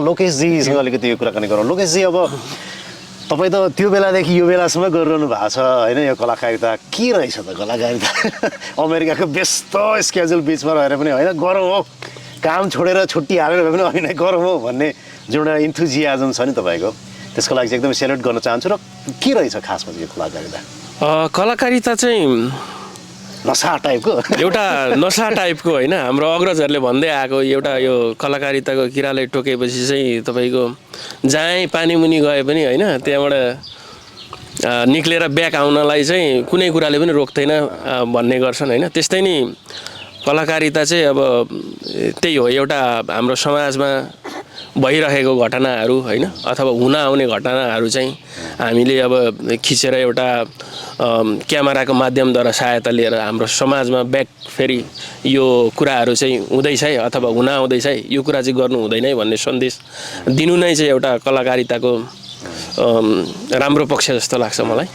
लोकेशजीसँग अलिकति यो कुराकानी गरौँ। लोकेशजी, अब तपाईँ त त्यो बेलादेखि यो बेलासम्म गरिरहनु भएको छ होइन, यो कलाकारिता के रहेछ त कलाकारिता? अमेरिकाको व्यस्त स्केड्युल बिचमा रहेर पनि होइन गरौँ हो, काम छोडेर छुट्टी हालेर भए पनि होइन गरौँ हो भन्ने जुन एउटा इन्थुजियाजम छ नि तपाईँको, त्यसको लागि चाहिँ एकदम सेल्युट गर्न चाहन्छु। र के रहेछ खासमा यो कलाकारिता? कलाकारिता चाहिँ नसा टाइपको एउटा नसा टाइपको होइन, हाम्रो अग्रजहरूले भन्दै आएको एउटा यो कलाकारिताको किराले टोकेपछि चाहिँ तपाईँको जहीँ पानी मुनि गए पनि होइन त्यहाँबाट निक्लेर ब्याक आउनलाई चाहिँ कुनै कुराले पनि रोक्दैन भन्ने गर्छन् होइन। त्यस्तै नै कलाकारिता चाहिँ अब त्यही हो, एउटा हाम्रो समाजमा भइरहेको घटनाहरू होइन अथवा हुन आउने घटनाहरू चाहिँ हामीले अब खिचेर एउटा क्यामेराको माध्यमद्वारा सहायता लिएर हाम्रो समाजमा ब्याक फेरि यो कुराहरू चाहिँ हुँदैछ है अथवा हुन आउँदैछ है, यो कुरा चाहिँ गर्नु हुँदैन है भन्ने सन्देश दिनु नै चाहिँ एउटा कलाकारिताको राम्रो पक्ष जस्तो लाग्छ मलाई।